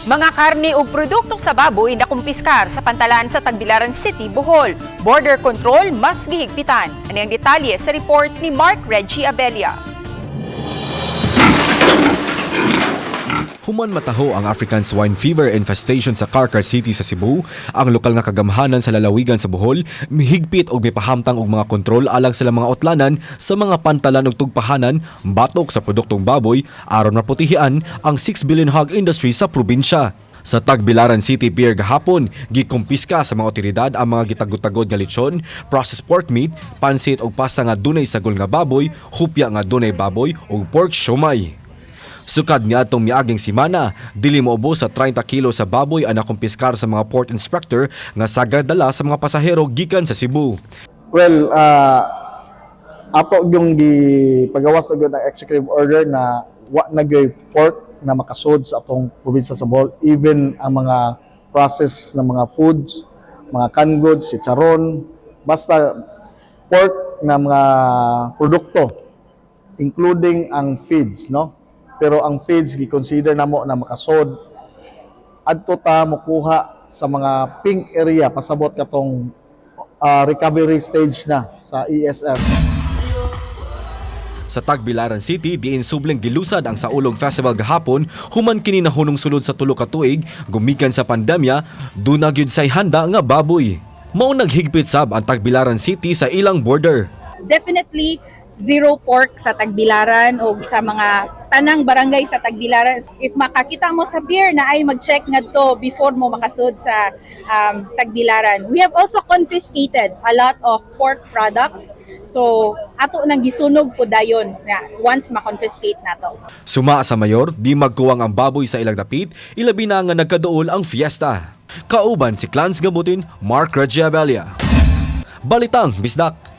Mga karne ug produkto sa baboy nakumpiskar sa pantalan sa Tagbilaran City, Bohol. Border control mas gihigpitan. Ano ang detalye sa report ni Mark Reggie Abella. Human mataho ang African Swine Fever infestation sa Carcar City sa Cebu, ang lokal nga kagamhanan sa lalawigan sa Bohol mihigpit og mipahamtang og mga kontrol alang sa mga utlanan sa mga pantalan ug tugpahanan batok sa produktong baboy aron maprotehian ang 6 billion hog industry sa probinsya. Sa Tagbilaran City Pier gahapon, gikumpiska sa mga otoridad ang mga gitagod-tagod nga lechon, processed pork meat, pansit ug pasta nga dunay sagol nga baboy, hupya nga dunay baboy ug pork siomay. Sukad nga atong miaging simana, dili moubos sa 30 kilo sa baboy ang nakumpiskar sa mga port inspector nga sagad dala sa mga pasahero gikan sa Cebu. Well, ato yung gipagawas agad ang executive order na wa na gyoy pork na makasud sa atong probinsya sa Bohol, even ang mga process na mga foods, mga canned goods, chicharon, basta pork na mga produkto, including ang feeds, no? Pero ang feeds gi-consider namo na makasod adto ta mokuha sa mga pink area, pasabot katong recovery stage na sa E ESF. Sa Tagbilaran City, diin subling gilusad ang Saulog Festival gahapon, human kini nahunong sulod sa 3 ka tuig, gumikan sa pandemya, duna gyud say handa nga baboy. Mao naghigpit sab ang Tagbilaran City sa ilang border. Definitely zero pork sa Tagbilaran o sa mga tanang barangay sa Tagbilaran. If makakita mo sa pier na ay mag-check ngadto before mo makasud sa Tagbilaran. We have also confiscated a lot of pork products. So ato nang gisunog po dayon na once ma-confiscate nato. Suma sa mayor, di magkuwang ang baboy sa ilang dapit, ilabi na nga nagkaduol ang fiesta. Kauban si Clans Gabutin, Mark Reggie Abella. Balitang Bisdak.